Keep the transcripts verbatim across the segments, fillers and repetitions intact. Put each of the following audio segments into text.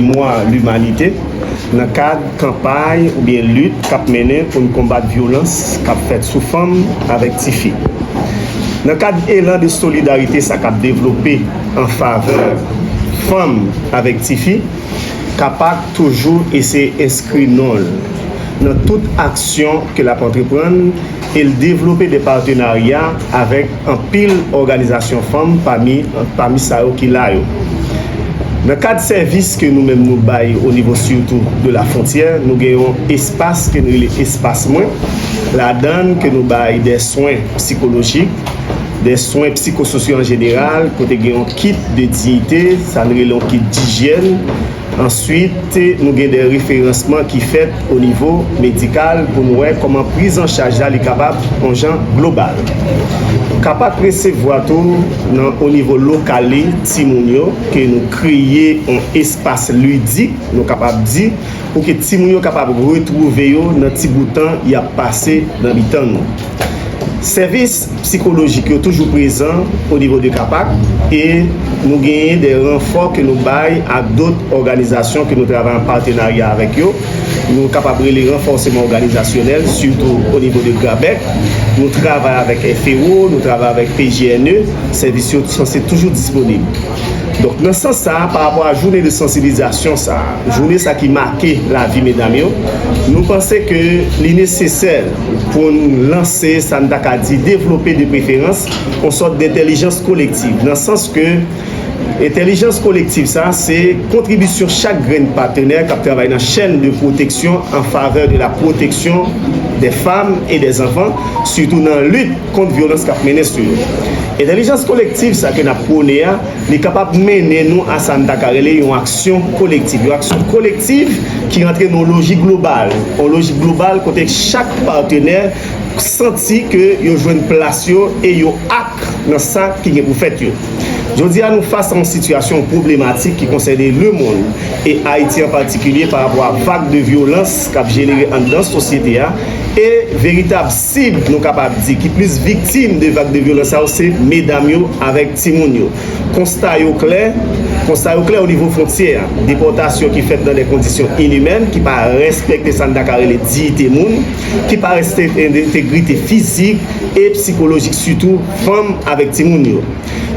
Mwa Limanite nan kad kanpay oubyen lit k ap mennen pou n konbat vyolans k ap fèt sou fanm avèk tifi. Nan kad elan de solidarite sa k ap devlope an favè fanm avèk tifi, Kapak toujou eseye enskri non l nan tout aksyon ke l ap antreprann e l devlope de patenarya avèk anpil òganizasyon fanm pami, pami sa yo ki la yo. Nan kad sèvis ke nou menm nou bay o nivo sitou de la fwontyè, nou gen yon espas ke nou rele espas mwen, ladan l ke nou bay de swen psikolojik, de swen psikososyo an jeneral, kote gen yon kit de diyite, sa n rele yon kit dijyèn. Answit, nou gen de referansman ki fèt o nivo medikal pou n wè kòman priz an chaj la li kapab yon jan global. Kapak resevwa tou nan o nivo lokal li timoun yo, ke nou kreye yon espas lidik, nou kapab di, pou ke timoun yo kapab retwouve yo nan ti bout tan y ap pase nan mitan nou. Sèvis psikolojik yo toujou prezan o nivo de Kapak e nou genyen de ranfò ke nou bay ak dòt òganizasyon ke nou travay an patenarya avèk yo. Nou kapab rele ranfòseman òganizasyonèl, sitou o nivo de GRABEC. Nou travay avèk F E O, nou travay avèk P G N E. Sèvis yo sanse toujou disponib. Donk, nan sans sa a, pa rapò a jounen de sansibilizasyon sa a, jounen sa ki make lavi medam yo, nou panse ke li nesesè pou n lanse sa n ta ka di devlope de preferans yon sòt dentèlijans kolektiv, nan sans ke entèlijans kolektiv sa a se kontribisyon chak grenn patenè k ap travay nan chèn de pwoteksyon an favè de la protection des femmes et des enfants, sitou nan lit kont vyolans k ap mennen sou yo. Entèlijans kolektiv sa ke n ap pwone a, li kapab mennen nou a sa n ta ka rele yon aksyon kolektiv. Yon aksyon kolektiv ki rantre nan yon lojik global. Yon lojik global kote chak patenè santi ke yo jwenn plas yo e yo ak nan sa ki gen pou fèt yo. Jodi a, nou fas a yon sitiyasyon pwoblematik ki konsène lemonn e Ayiti an patikilye pa rapò a vag de vyolans k ap jenere anndan sosyete a e veritab sib, nou kapab di, ki plis viktim de vag de vyolans sa yo se medam yo avèk timoun yo. Konsta yo klè, konsta yo klè o nivo fwontyè a. Depòtasyon ki fèt nan de kondisyon inimèn, ki pa respekte sa n ta ka rele diyite moun, ki pa respekte entegrite fizik e psikolojik sitou fanm avèk timoun yo.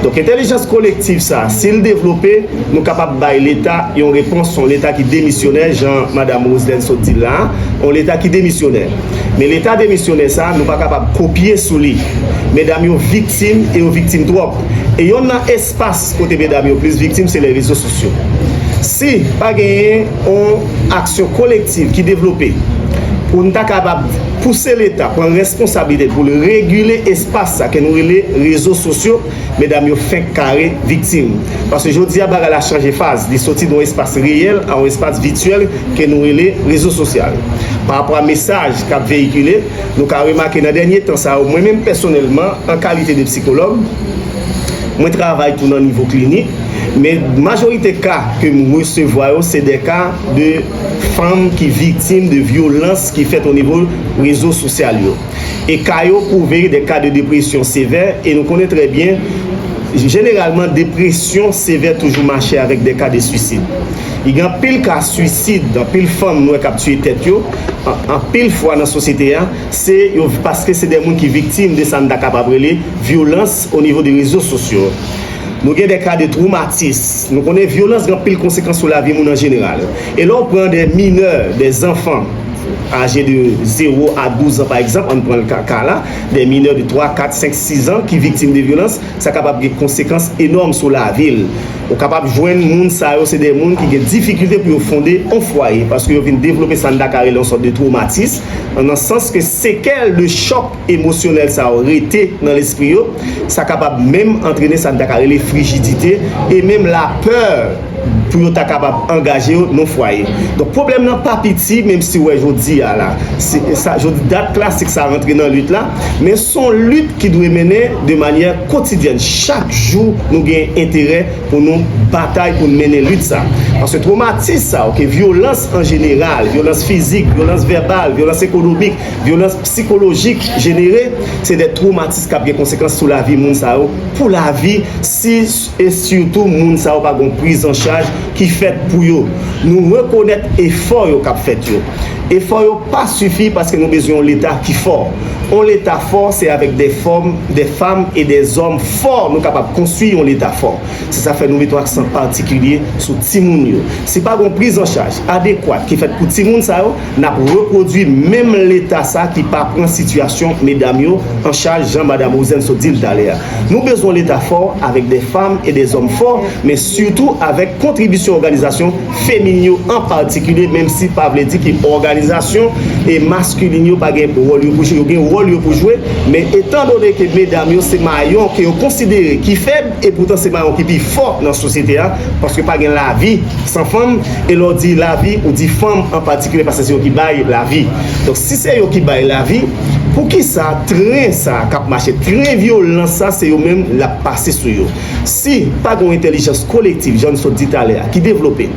Donk, entèlijans kolektiv sa a, si l devlope, nou kapab bay Leta yon repons, yon Leta ki demisyonè, jan Madam Roselène sot di l la a, yon Leta ki demisyonè. Men Leta demisyonè sa a, nou pa kapab kopye sou li. Medam yo viktim, e yo viktim twòp. E yonn nan espas kote medam yo plis viktim, se lè rezo sosyo. Si pa genyen yon aksyon kolektiv ki devlope, pou n ta kapab pouse Leta pran responsablite l pou l regile espas sa ke nou rele rezo sosyo, medam yo fenk kare viktim. Paske jodi a, bagay la chanje faz. Li soti nan yon espas reyèl a yon espas vityèl ke nou rele rezo sosyal. Pa rapò a mesaj k ap veyikile, nou ka remake nan dènye tan sa yo, mwen menm pèsonèlman, an kalite de psikològ, mwen travay tou nan nivo klinik, men majorite ka ke m resevwa yo, se de ka de fanm ki viktim de vyolans ki fèt o nivo rezo sosyal yo. E ka yo pwouve de ka de depresyon sevè, e nou konnen trè byen, jeneralman, depresyon sevè toujou mache avèk de ka de swisid. Li gen anpil ka swisid, anpil fanm nou wè k ap tiye tèt yo, an- anpil fwa nan sosyete a, se yo, paske se de moun ki viktim de sa n ta kapab rele vyolans o nivo de rezo sosyo. Nou gen de ka de twomatis. Nou konnen vyolans gen anpil konsekans sou lavi moun an jeneral. E lè w pran de minè, de zanfan, aje de zewo a douz an, pa egzanp, ann pran ka, ka la, de minè de twa, kat, senk, sis an ki viktim de vyolans, sa kapab gen konsekans enòm sou lavi l. Ou kapab jwenn moun sa yo, se de moun ki gen difikilte pou yo fonde yon fwaye, paske yo vin devlope sa n ta ka rele yon sòt de twomatis, nan sans ke sekèl de chòk emosyonèl sa yo rete nan lespri yo, sa kapab menm antrene sa n ta ka rele frijidite e menm lapè pou yo ta kapab angaje yo nan fwaye. Donk, pwoblèm nan pa piti, menm si w wè jodi a la, se, sa, jodi, dat klasik sa rantre nan lit la, men se yon lit ki dwe mennen de manyè kotidyèn. Chak jou, nou gen enterè pou nou batay, pou n mennen lit sa. Paske twomatis sa, oke, vyolans an jeneral, vyolans fizik, vyolans vèbal, vyolans ekonomik, vyolans psikolojik jenere, se de twomatis k ap gen konsekans sou lavi moun sa yo, pou lavi, si, e sitou moun sa yo pa gen yon priz an chaj ki fèt pou yo. Nou rekonèt efò yo k ap fèt yo. Efò yo pa sifi paske nou bezwen yon Leta ki fò. Yon Leta fò, se avèk de fòm, de fanm e de zòm fò, nou kapab konstwi yon Leta fò. Se sa fè nou mete yon aksan patikilye sou timoun yo. Si pa gen yon priz an chaj adekwat ki fèt pou timoun sa yo, n ap repwodui menm Leta sa ki pa pran sitiyasyon medam yo an chaj, jan Madam Rosen sot di l talè a. Nou bezwen yon Leta fò, avèk de fanm e de zòm fò, men sitou avèk kontribisyon òganizasyon feminin yo an patikilye, menm si pa vle di ke òganizasyon e maskilin yo pa gen wòl yo pou jwe, yo gen wòl yo pou jwe, men etan done ke medam yo se mayon ke yo konsidere ki fèb, e poutan se mayon ki pi fò nan sosyete a, paske pa gen lavi san fanm, e lè w di lavi, ou di fanm an patikilye, paske se yo ki bay lavi. Donk, si se yo ki bay lavi, poukisa tren sa k ap mache, tren vyolans sa, se yo menm l ap pase sou yo? Si pa gen yon entèlijans kolektiv, jan n sot di talè a, ki devlope,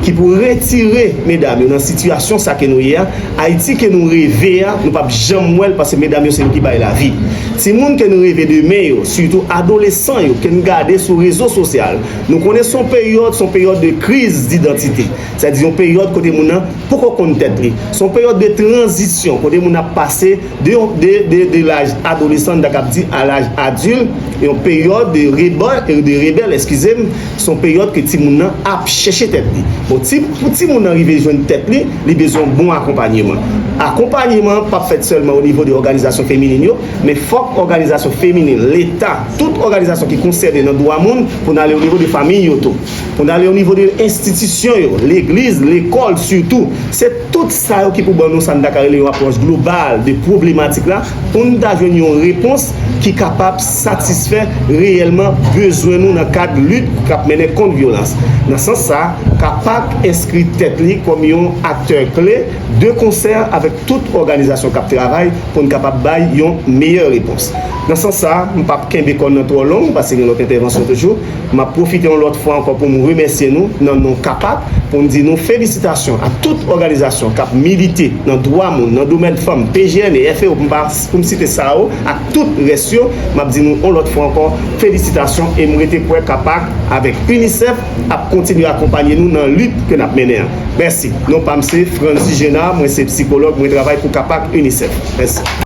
ki pou retire medam yo nan sitiyasyon sa ke nou ye a, Ayiti ke nou reve a, nou p ap janm wè l, paske medam yo se yo ki bay lavi. Timoun ke nou reve demen yo, sitou adolesan yo, ke n gade sou rezo sosyal, nou konnen se yon peryòd, se yon peryòd de kriz didantite. Sètadi yon peryòd kote moun nan poko konn tèt li. Se yon peryòd de tranzisyon kote moun ap pase de, de, de, de laj adolesan, n ta kab di, a laj adilt, yon peryòd de rebèl, de rebèl, eskize m, se yon peryòd ke timoun nan ap chèche tèt li. Bon, ti, pou timoun nan rive jwenn tèt li, li bezwen yon bon akonpanyeman. Akonpanyeman p ap fèt sèlman o nivo de òganizasyon feminin yo, men fòk òganizasyon feminin, Leta, tout òganizasyon ki konsène nan dwa moun, pou n ale o nivo de fanmi yo tou. Pou n ale o nivo de enstitisyon yo, legliz, lekòl sitou. Se tout sa yo ki pou ban nou sa n ta ka rele yon apwòch global de pwoblematik la, pou n ta jwenn yon repons ki kapab satisfè reyèlman bezwen nou nan kad lit k ap mennen kont vyolans. Nan sans sa, kapak enskri tèt li kòm yon aktè kle de konsè avèk tout òganizasyon k ap travay pou n kapab bay yon meyè repons. Nan sans sa, m p ap kenbe kò n nan twò long, paske gen lòt entèvansyon toujou. M ap pwofite yon lòt fwa ankò pou m remèsye nou nan non kapak, pou m di nou felisitasyon a tout òganizasyon k ap milite nan dwa moun, nan domèn fanm, P G N E, F E O, pou m pa, pou m site sa yo, ak tout rès yo. M ap di nou yon lòt fwa ankò, felisitasyon, e m rete kwè kapak avèk UNICEF ap kontinye akonpanye nou nan lit ke n ap mennen an. Mèsi. Non pa m se Franzy Génard, mwen se sikològ, mwen travay pou kapak UNICEF. Mèsi.